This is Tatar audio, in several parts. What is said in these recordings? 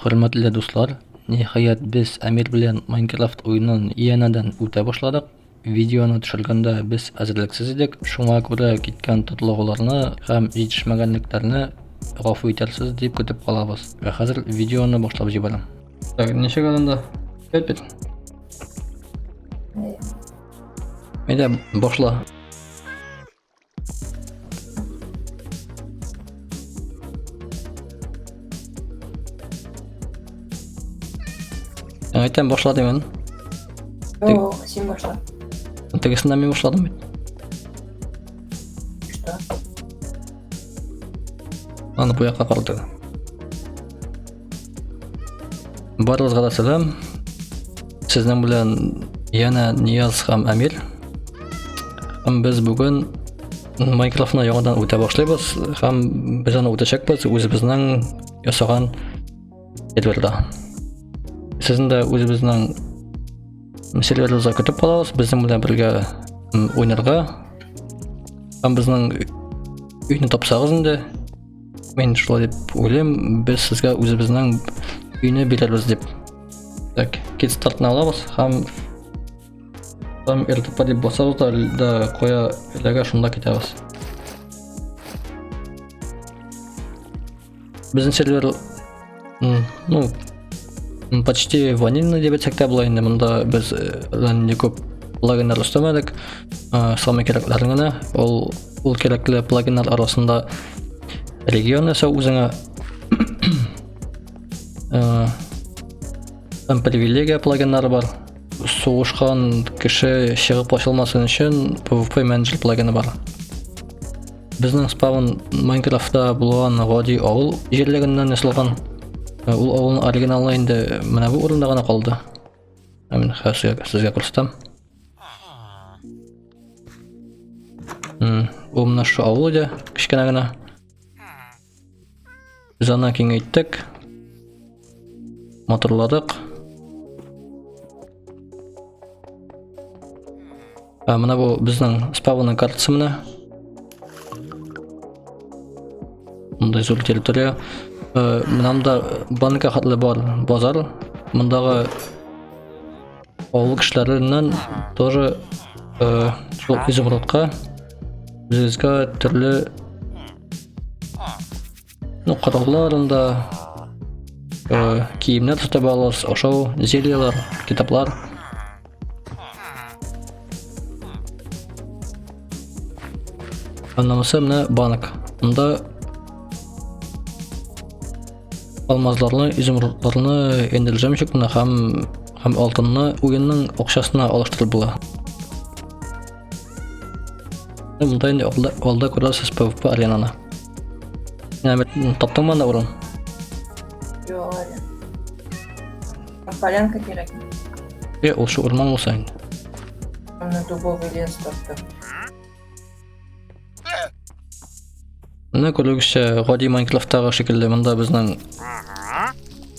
Хөрмәтле дуслар, ниһаять без Әмир белән Майнкрафт уенын янәдән үтә башладык. Видеоны төшергәндә без әзерлексез идек, шуңа күрә киткән тотлыгуларны һәм җитешмәгәнлекләрне гафу итәрсез дип көтеп калабыз. Ә хәзер видеоны башлап җибәрәм. Так, ничек алында? Пять бит. Әйдә, башла. Әйтәм, башла димен. Юк, син башла. Тегесендә мин башладым бит. Что? Аны бу якка карады. Барыгызга да сәлам. Сезнең белән янә Нияз һәм Әмир. Һәм без бүген Майнкрафтны яңадан үтә башлыйбыз һәм без аны үтәчәкбез үзебезнең ясаган серверда. Сезне дә үзебезнең серверыбызда көтеп калабыз, безнең белән бергә уйнарга. Һәм безнең өйне тапсагыз инде, мин шулай дип уйлыйм, без сезгә үзебезнең өйне бирербез дип. Так, кит стартны алабыз һәм там РТП дип басабыз да, да кая эләгә шунда китәбез. Безнең сервер ну почти ванильный дип әйтсәк тә була инде. Монда без әллә күп плагиннар өстәмәдек. Самый кирәкләрен генә. Ул ул кирәкле плагиннар арасында регион ясау үзеңә Һәм привилегия плагиннары бар. Сугышкан кеше чыгып ачылмасын өчен PvP менеджер плагины бар. Безнең спаун Майнкрафтта булган гади авыл җирлегеннән ясалган. Ул авылның оригиналы инде менә бу урында гына калды. Ә мин хәзер сезгә күрсәтәм. Ул менә шу авыл иде, кечкенә генә. Без аны киңәйттек. Матурладык. Ә менә бу безнең спавнның картасы менә. Мондай зур территория. Менә монда банка хәтле бар базар. Мондагы авыл кешеләреннән тоже шул изумрудка үзебезгә төрле Ну, кораллар анда, киемнәр сатып алабыз, ашау, зельялар, китаплар. Аннан менә банк. Монда алмазларны, изумрудларны, инде жемчугны һәм һәм алтынны уенның акчасына алыштырып була. Монда инде алда, алда күрәсез PvP аренаны. Менә таптыңмы анда урын? Юк әле. А полянка кирәк. Е, ул шу урман булса инде. Аны дубовый лес таптым. Менә күрүегезчә, гади Майнкрафттагы шикелле монда безнең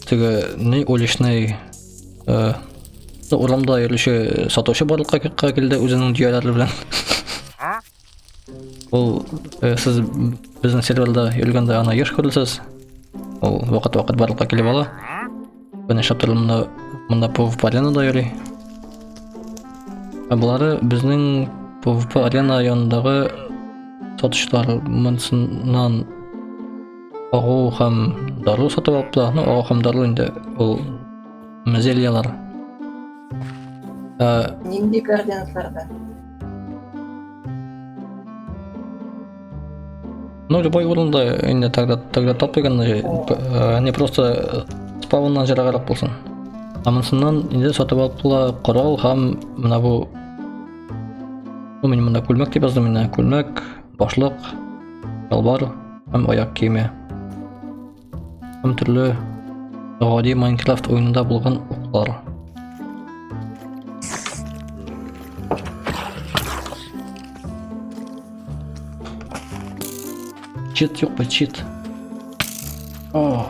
теге ни уличный э, урамда йөрүче сатучы барлыкка килде үзенең дөяләре белән. Ул сез безнең серверда йөргәндә аны еш күрерсез. Ул вакыт-вакыт барлыкка килеп ала. Берничә төрле монда монда PvP аренада йөри. Ә болары безнең PvP арена янындагы сатучылар монсыннан агу һәм дару сатып алыптылар. Ну, агу һәм дару инде ул зельялар. Ә, Нинди координатларда? Ну, любой урында инде тогда тогда тапыган не просто спавннан җыраграк булсын. Ә монсыннан инде сатып алып була корал һәм менә бу. Ну, мин монда күлмәк дип яздым инде. Күлмәк, башлык, чалбар һәм аяк киеме. Һәм төрле гади Майнкрафт уенында булган уклар. Чит юк чит. О.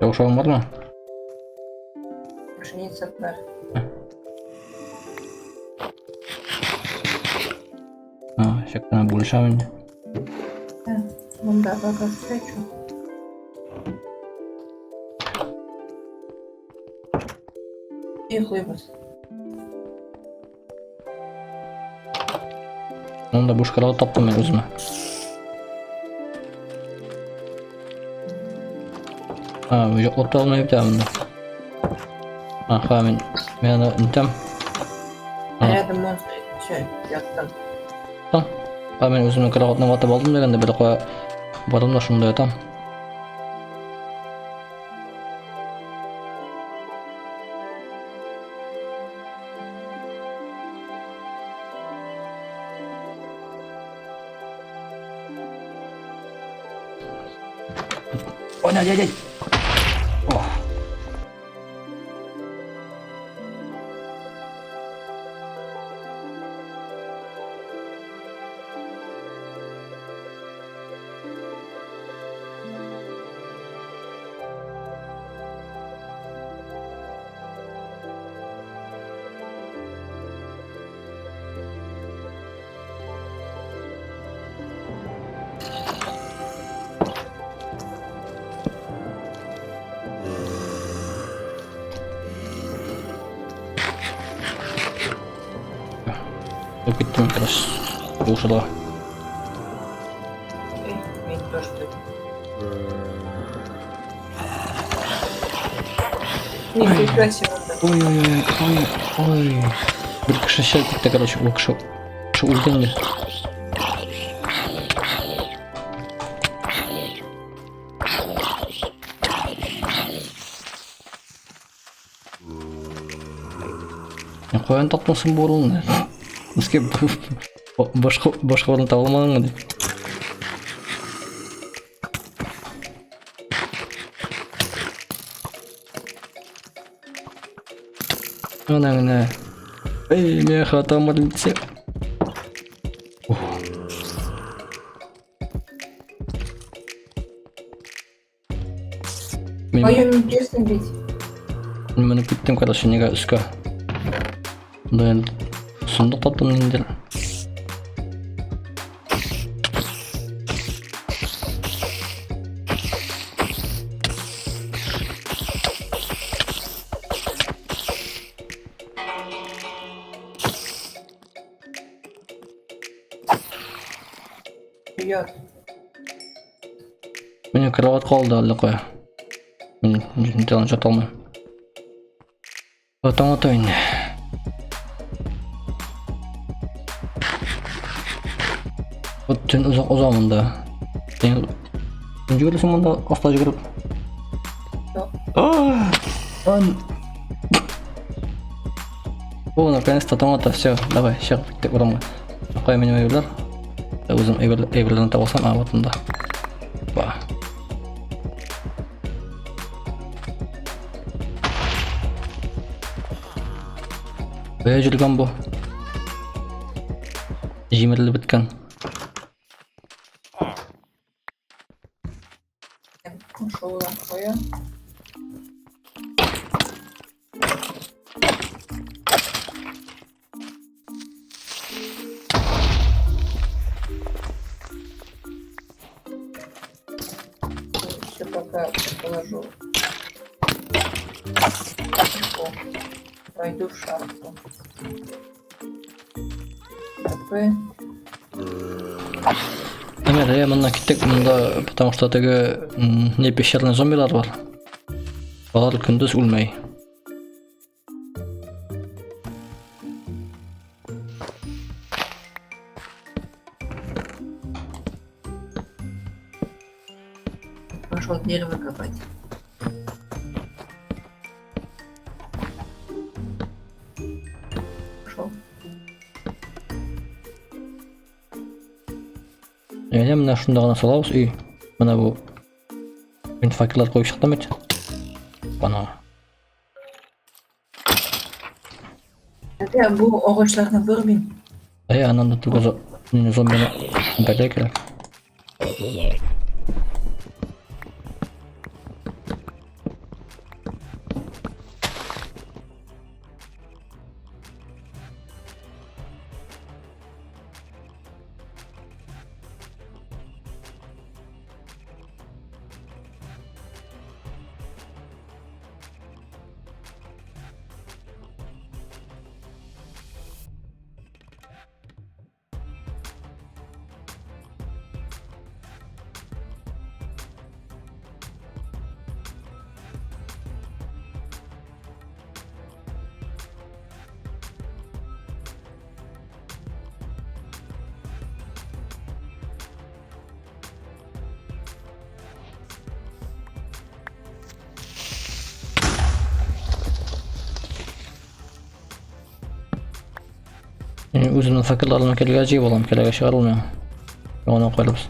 Тавышың бармы? Пшеница бар. А, чак кына бүлешәм инде. Монда пока спрячу. Йоклыйбыз. Монда буш кровать таптым мин үземә. А, йоклап та алмый бит монда. Аха, мин аны нитәм. А. Рядом монстр. Все, яттым. А мин үземнең кроватьны ватып алдым дигәндә бер кая барам да шунда ятам. Ой, нет, нет, нет. О. Туып киттем, короче. Булшыда. Эй, мин тоже тут. Нифига себе. Ой, ой, ой, ой, ой. Бер кеше чыгып китте, короче, ул кеше үлгән инде. Ә каян таптың син бу урынны? Безгә башка урын таба алмадыңмы дип. Менә менә. Эй, меха там лице. Ух. Мин Ой, честно бить. менеп киттем, короче, нигә өскә. Монда инде сундук таптым ниндидер. Бьет. Минем кровать калды әллә кая. Мин нитән ята алмыйм. Таң ата инде. Вот төн озак уза монда. Син йөгерәсең монда, аста йөгереп. Юк. Ан. О, наконец-то таң ата, все, давай, чыгып киттек урамга. Кая минем әйберләр? Үзем әйберләрне таба алсам, а, вот монда. Ба. Кая йөргән бу? Җимерелеп беткән. Ушел кая. Все пока положу. О, пойду в шахту. ТП. Әмер, я моннан киттек монда, потому что теге не пещерный зомбилар бар. Алар көндез үлмәй. Пошел дерево копать. Пошел. Әнә менә шунда гына салабыз өй. Менә бу мин факеллар куеп чыктым бит. Ана. Я бу агачларны вырубим. Әй, аннан да түгел зомбины бәргә кирәк. Мин үземнең факелларымны килгә җыеп алам, киләгә чыгарылмый. Яңадан куярбыз.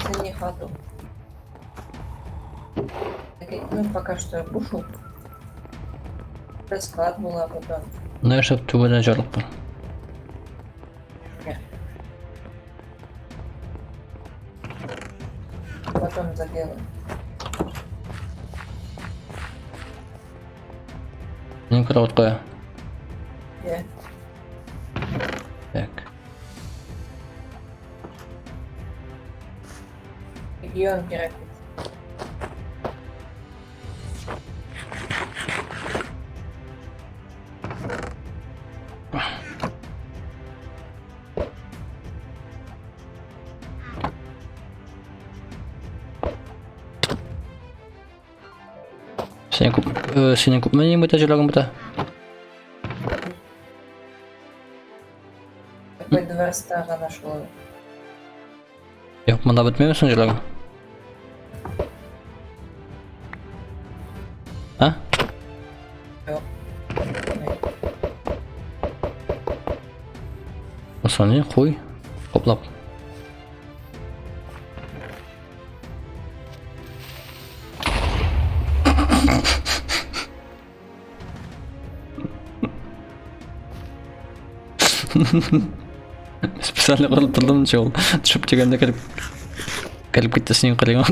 Це не хату. Ну, пока что бушу. Склад була потом. Нәрсә түбәдән җарлык бар. Потом заделаю. Минем кровать кая? Я. Так. Регион кирәк. Синең күп, синең күпме ни бетә җиләгең бетә? Такой дворста гына шул. Юк, монда бетмиме соң җиләгең? А? Юк. Соны куй, каплап. Специально кырылып тордым, ул төшеп дигәндә кереп кереп китте синең кырыйга.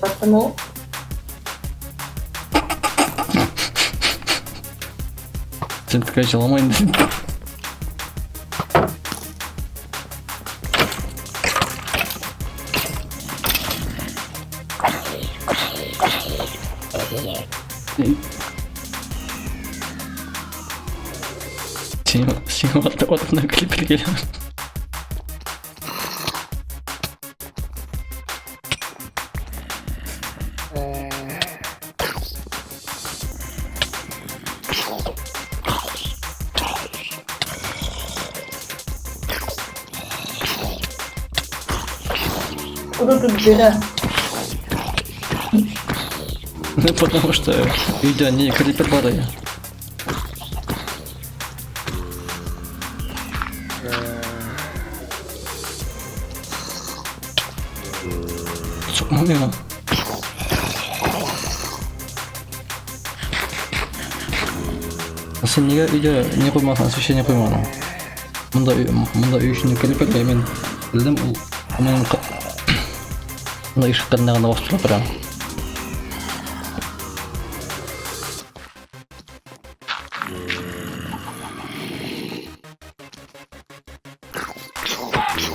Потому Син такая җыламай инде. Син син ватына килеп килгән. Куда тут дыра? Ну потому что өйдә не крипер бар я. Сукма миңа. Син нигә өйдә не куймасың, освещение куймадың? Монда монда өй эчендә крипер мин белдем, ул минем монда ишек кырында гына басып тора прям.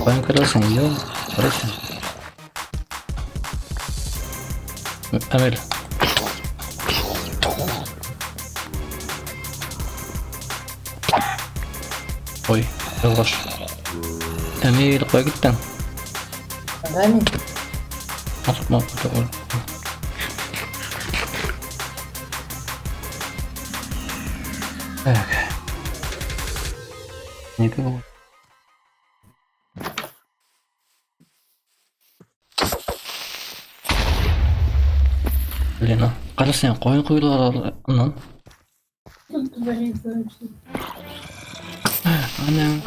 Каян керәсең, я? Керәсең. Әмел. Ой, ялгыш. Әмел, кая киттең? Анда мин. Асыкма, Так. Нигә бу? Блин, а. Кара син, каян куйдылар аннан? Тут творится вообще? Әнә.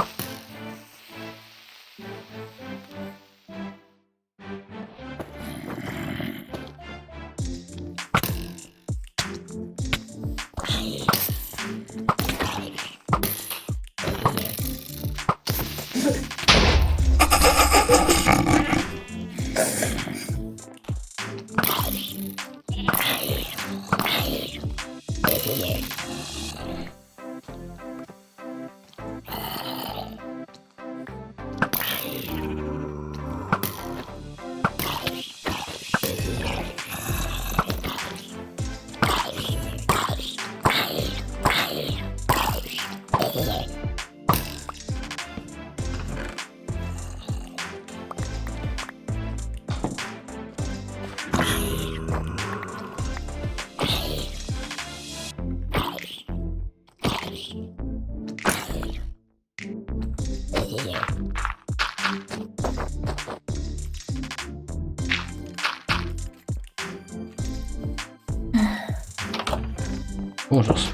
Ужас.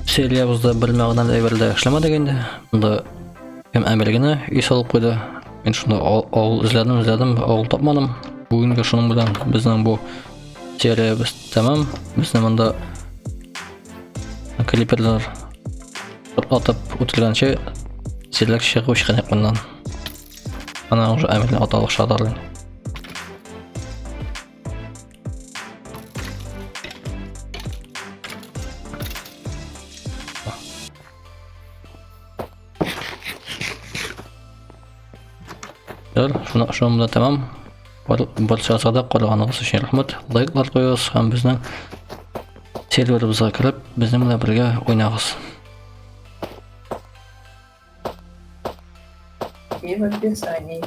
Сериябызда бер мәгънәле әйбер дә эшләмәдек инде. Монда кем Әмир генә өй салып куйды. Мин шунда авыл эзләдем, эзләдем, авыл тапмадым. Бүгенгә шуның белән безнең бу сериябез тәмам. Безне монда клиперлар атып үтелгәнче тизрәк чыгып чыгыйк моннан. Ана уже Әмирне ата башладылар. Ярар, шуны шуның белән тәмам. Барчагызга да караганыгыз өчен рәхмәт. Лайклар куегыз һәм безнең серверыбызга кереп, безнең белән бергә уйнагыз. И в описании.